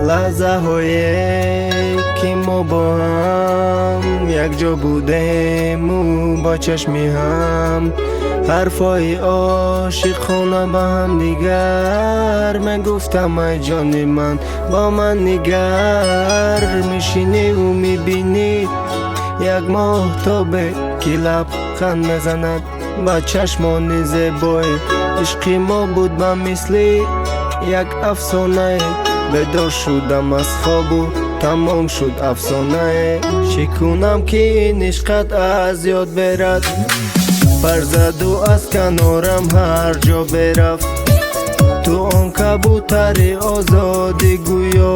Лаҳзаҳое ки мо бо ҳам якҷо будему бо чашми ҳам ҳарфҳои ошиқона ба ҳамдигар мегуфтам, ай ҷони ман, бо ман нигар. Мешиниву мебинӣ як моҳтобе ки лабханд мезанад ба чашмони зебое. Ишқи мо буд ба мисли як афсонае, бедор шудам аз хобу тамом шуд афсонае. Чӣ кунам, ки ин ишқат аз ёд берад? Парзаду аз канорам ҳар ҷо берафт. Ту он кабутари озодӣ, гӯё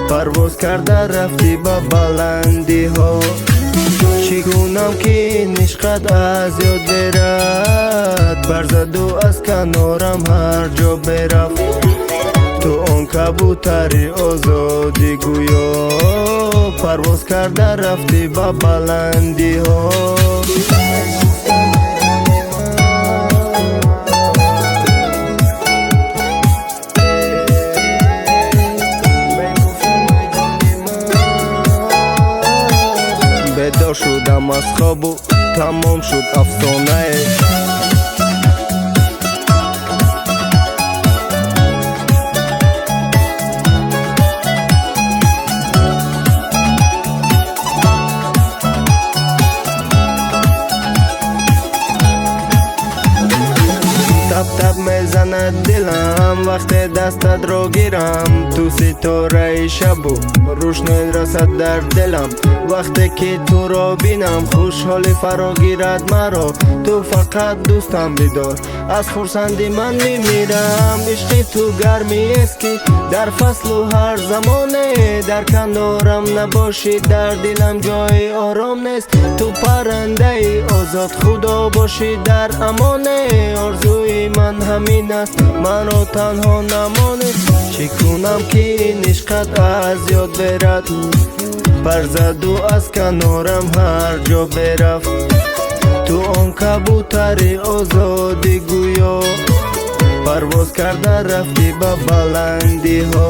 парвоз карда рафтӣ ба баландиҳо. Чӣ кунам, ки ин ишқат аз ёд берад? Парзаду аз канорам ҳар ҷо берафт. Ту он кабутари озодӣ, гӯё парвоз карда рафтӣ ба баландиҳо. Бедор шудам аз хобу тамом шуд афсонае. Тап-тап мезанад дилам вақте дастатро гирам. Ту ситораи шабу рӯшноӣ расад дар дилам. Вақте ки туро бинам, хушҳолӣ фаро гирад маро. Ту фақат дӯстам бидор, аз хурсандӣ ман мемирам. Ишқи ту гармиест, ки дар фаслу ҳар замоне дар канорам набошӣ, дар дилам ҷои ором нест. Ту паррандаи озод, худо бошӣ дар амоне. Орзуи ман ҳамин аст, маро танҳо намонед. Чӣ кунам, ки ин ишқат аз ёд берад? Парзаду аз канорам ҳар ҷо берафт. Ту он кабутари озодӣ, гӯё парвоз карда рафтӣ ба баландиҳо.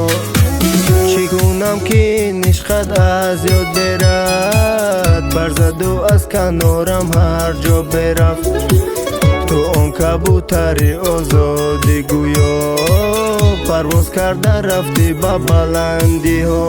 Чӣ кунам, ки ин ишқат аз ёд берад? Парзаду аз канорам ҳар ҷо берафт. Ту он кабутари озодӣ, гӯё парвоз карда рафтӣ ба баландиҳо.